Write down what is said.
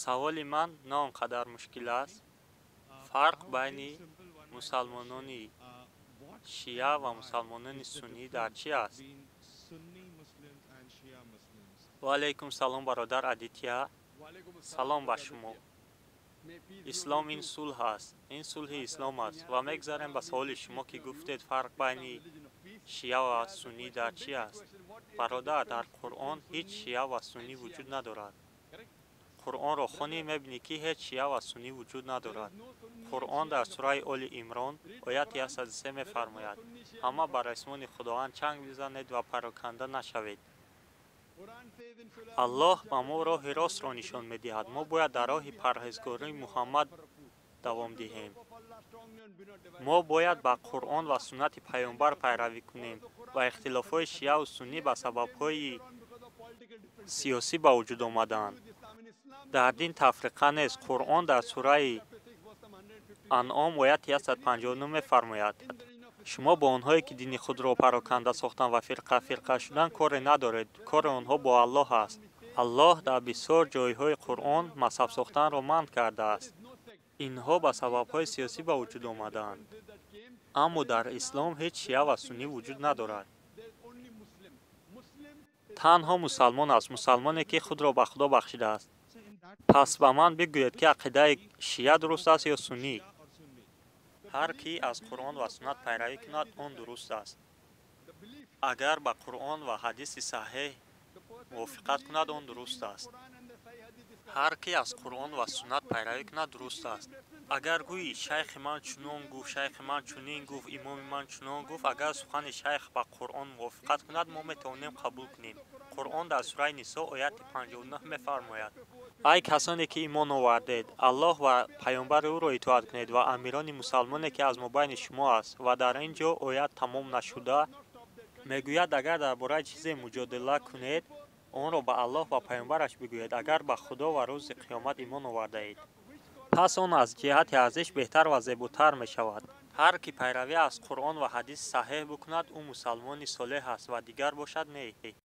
Саволи ман на он қадар мушкил аст. Фарқ байни мусалмонони шиа ва мусалмонони суннӣ дар чӣ аст? Ва алайкум салом, бародар Адитя. Салом ба шумо. Ислом ин сулҳ аст, ин сулҳи ислом аст. Ва мегзарем ба саволи шумо, ки гуфтед, фарқ байни шиа ва суннӣ дар чӣ аст? Бародар, дар Қуръон ҳеҷ шиа ва суннӣ вуҷуд надорад. Қуръонро хонӣ, мебинӣ, ки ҳеҷ шиа ва суннӣ вуҷуд надорад. Қуръон дар сураи Оли Имрон, ояти 103 мефармояд: «Ҳама ба ресмони Худованд чанг бизанед ва пароканда нашавед». Аллоҳ ба мо роҳи ростро нишон медиҳад. Мо бояд дар роҳи парҳезгории Муҳаммад давом диҳем. Мо бояд ба Қуръон ва суннати Паёмбар пайравӣ кунем ва ихтилофҳои шиаву суннӣ ба сабабҳои сиёсӣ ба вуҷуд омадаанд. Дар дин тафриқа нест. Қуръон дар сураи Анъом, ояти 159 мефармояд: «Шумо бо онҳое, ки дини худро пароканда сохтанд ва фирқа фирқа шуданд, коре надоред, кори онҳо бо Аллоҳ аст». Аллоҳ дар бисёр ҷойҳои Қуръон мазҳаб сохтанро манъ кардааст. Инҳо ба сабабҳои сиёсӣ ба вуҷуд омадаанд, аммо дар ислом ҳеҷ шиа ва суннӣ вуҷуд надорад. Танҳо мусалмон аст, мусалмоне, ки худро ба Худо бахшидааст. Пас ба ман бигӯед, ки ақидаи шия дуруст аст ё суннӣ? Ҳар кӣ аз Қуръон ва суннат пайравӣ кунад, он дуруст аст. Агар ба Қуръон ва ҳадиси саҳеҳ мувофиқат кунад, он дуруст аст. Ҳар кӣ аз Қуръон ва суннат пайравӣ кунад, дуруст аст. Агар гӯӣ, шайхи ман чунон гуфт, шайхи ман чунин гуфт, имоми ман чунон гуфт, агар сухани шайх ба Қуръон мувофиқат кунад, мо метавонем қабул кунем. Қуръон дар сураи Нисо, ояти 59 мефармояд: «Ай касоне, ки имон овардед, Аллоҳ ва паёмбари ӯро итоат кунед ва амирони мусалмоне, ки аз мобайни шумо аст». Ва дар ин ҷо оят тамом нашуда мегӯяд: «Агар дар бораи чизе муҷодила кунед, онро ба Аллоҳ ва паёмбараш бигӯед, агар ба Худо ва рӯзи қиёмат имон овардаед». Пас он аз ҷиҳати арзиш беҳтар ва зеботар мешавад. Ҳар кӣ пайравӣ аз Қуръон ва ҳадиси саҳеҳ бикунад, ӯ мусалмони солеҳ аст ва дигар бошад, не.